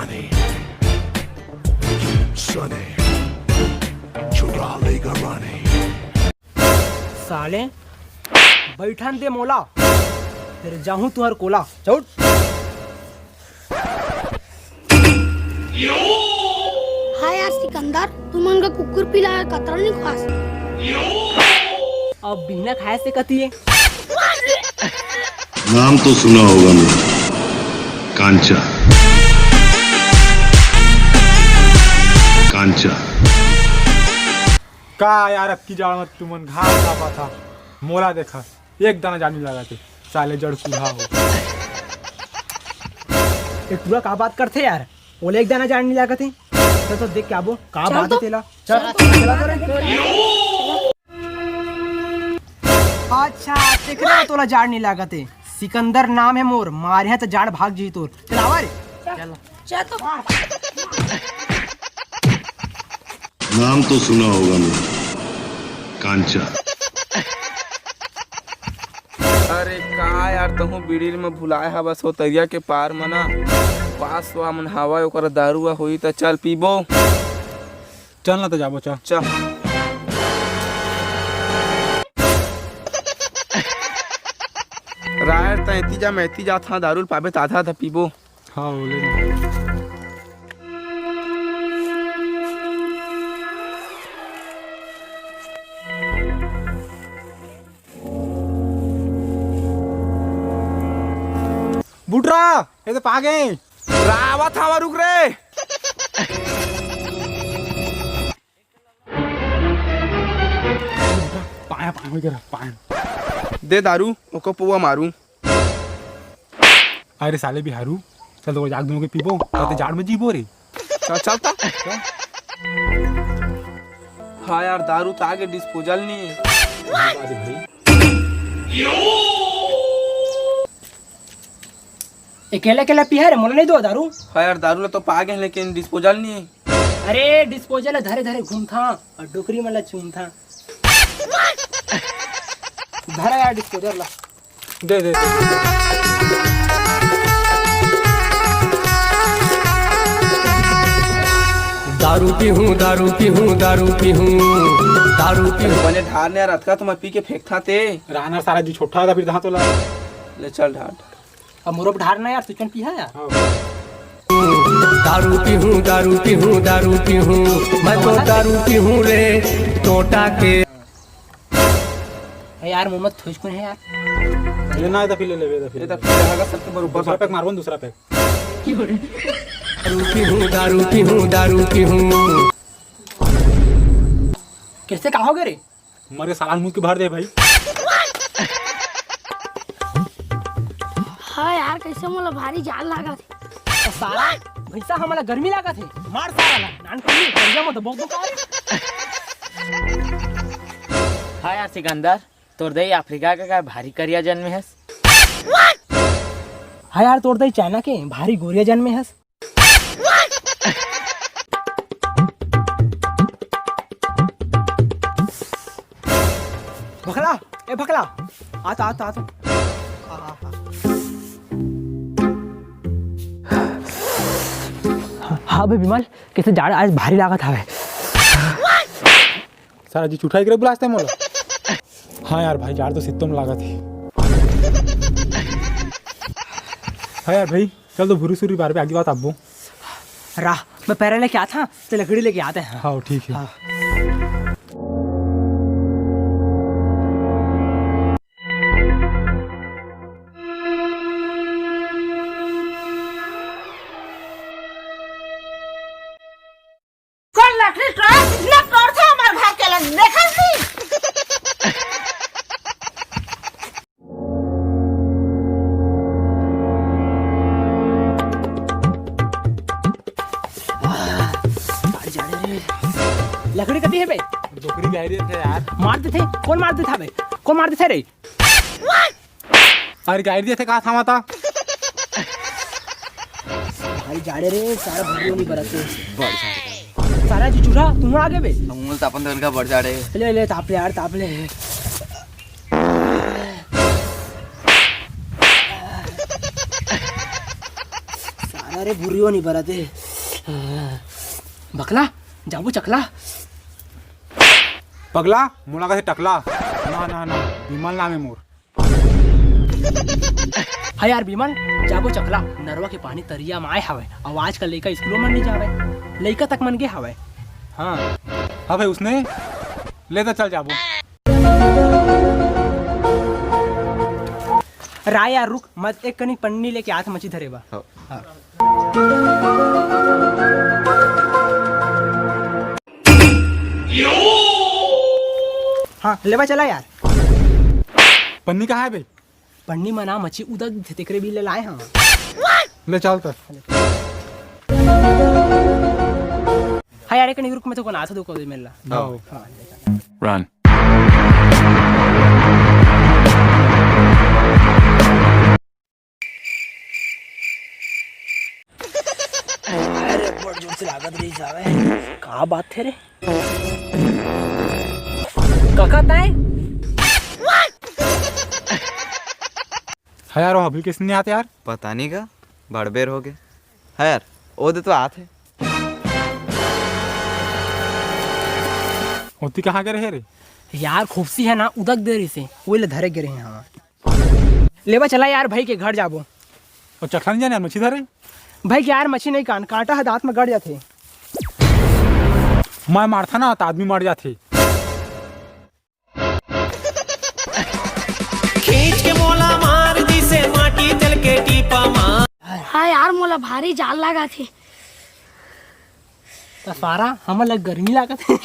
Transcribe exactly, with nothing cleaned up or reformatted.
Sunny, छुड़ा लेगा रानी। साले, बैठन दे मोला, फेर जाहूं तुंहर कोला। चल उठ। हाय यार सिकंदर, तुमन का कुकुर पिला कतरा नहीं खास। अब बिना खाए से कती है। नाम तो सुना होगा ना, कांचा। कांचा। का यार, अक्की जाड़ मत तुमन घास कापा था, मोला देखा, एक दाना जाड़ नहीं लगा थे, साले जड़ कूल्हा हो। एक पूरा का बात करथे यार, ओले एक दाना जाड़ नहीं लगा थे। चल तो देख के आबो, का चल बात तो। है तेला। चल, चल तो। चला तो रे। अच्छा, तेकरे बर तोला जाड़ नहीं लागत हे। सिकंदर नाम है मोर, मारे है तो जाड़ भाग जी तोर। चल आवा रे। चल। चल तो। नाम तो सुना होगा ना, कांचा। अरे का यार, तहूँ बीड़ी में भुलाए हवस हो तरिया के पार मना। पास वा मन हवा ओकर दारू होई त चल पीबो। चल ना तो जाबो, चल। चल। रायर तैं एती जा, मैं एती जात हाँ, दारू ल पाबे त आधा आधा पीबो। हाँ, बोले ना। बुटरा, ये तो पागे। रावत हवा, रुक रे। पाया, पाया, इधर पाया। दे दारू, ओको पुआ मारू। अरे साले बिहारू, चल तो जाग दोनों के पीबो, कहते जाड़ में जीबो रे। चल, चल ता। हाँ यार, दारू तो आगे डिस्पोजल नहीं है। अकेला अकेला पिहा रे, मोला नहीं दो दारू। हाँ यार, दारू ला तो पा गए, लेकिन डिस्पोजल नहीं है। अरे डिस्पोजल धरे धरे घूमथा और डोकरी मन ला चूमथा। धरा यार डिस्पोजल ला। दे, दे, दे। दारू पीहूं, दारू पीहूं, दारू पीहूं, दारू पीहूं। बने ढार ने यार, अतका तो मैं पी के फेंकथा ते। राना सारा जी छोटा था, फिर कहाँ तोला। ले चल ढार, ढार। अब मोरो ढार ना यार, तू चल पीहा यार। हाँ। दारू पीहूं, दारू पीहूं, दारू पीहूं, मैं तो दारू पीहूं रे, टोटा के। ए यार, मोमत थोइस कोन है यार? ले ना, ये तो फिर ले लेबे, ये तो फिर ये ले तो लेबे। फिर रहेगा सबके बरोबर दूसरा पैक मारबो ना, दूसरा पैक। दारू पीहूं, दारू पीहूं, दारू पीहूं। कैसे का हो गए रे? मरे साला मुंह के भर दे भाई। हाँ यार, कैसे मोला भारी जाड़ लागत हे। तो साला भैंसा हमला गर्मी लागत हे। मार साला ला, नान कमी, कर्जा मत बोक बोक। हाँ यार सिकंदर, तोर दई अफ्रीका के का भारी करिया जन्मे हस? हाँ यार, तोर दई चाइना के भारी गोरिया जन्मे हस। भखला, ए भखला, आ तो, आ तो, आ तो। आ, आ, आ। हाँ बे विमल, कैसे जाड़ आज भारी लागत हवे। सारा जी छुट्टा एकरे बुलाते मोला। हाँ यार भाई, जाड़ तो सित्तम लागत हे। हाँ यार भाई, चल तो भूरी सूरी बार पे आगे बात आबो। रा, मैं पैरा लेके आता, तो लकड़ी लेके आते हैं। हाँ, ठीक है। हाँ। कोन लकड़ी का इतना तोड़थे हमर घर के लग, देखत नहीं? लकड़ी कती है बे? डोकरी गाय रे थे यार। मार देथे? कोन मार देथा बे? कोन मार देथे रे? अरे गाड़ी देथे का थामा था। भाई जाड़े रे, सारा भूरी नहीं बरत हे। सारा जी चूल्हा, तुम आ गए बे? हम तो अपन धन का बढ़ जाड़े। ले, ले, ताप ले यार, ताप ले। सारा अरे, भुरियो नहीं बरत हे। बकला, जाबो चकला। पगला, मोला कथे टकला। ना, ना, ना, विमल नाम हे मोर। हाँ यार विमल, जाबो चकला, नरवा के पानी तरिया म आए हवय, अउ आजकल लइका स्कूलो मन नइ जावय, लइका तक मन गे हवय। हाँ। हाँ भाई, उसने ले त चल जाबो। राय यार रुक, मैं एक कनिक पन्नी लेके आत हँव, मछी धरे बर। हाँ। हाँ। हाँ, लेवा चला यार। पन्नी कहाँ हे बे? पन्नी म ना मछी उदक दिथे, तेकरे बर ले लाए हँव। ले चल त। हाँ यार, एक कनिक रुक, मैं तो कोन आथो दो को दे मिलना। हाँ। हाँ। Run। अरे, बड़ जोर से लागत रही सावे। का बात हे रे? कका ताय? हाँ यार, वो अभी कइसे नइ आत यार? पता नहीं का, बड़ बेर हो गे। हाँ यार, ओ दे तो आत हे। ओती कहाँ गे रहे रे? यार, खुपसी हे ना, उदक दे रहिसे, वही ले धरे गे रहे हँव। लेवा चला यार, भाई के घर जाबो। अउ चकला नइ जाने यार, मछी धरे। भाई के यार, मछी नइ कान, कांटा ह दांत म गड़ जाथे। मैं मारथँव ना, त आदमी मर जाथे। खींच के मोला मार दिसे माटी तेल के टीपा मार। हाँ यार, मोला भारी जाड़ लागत हे। त सारा हमन ला गर्मी लागत हे।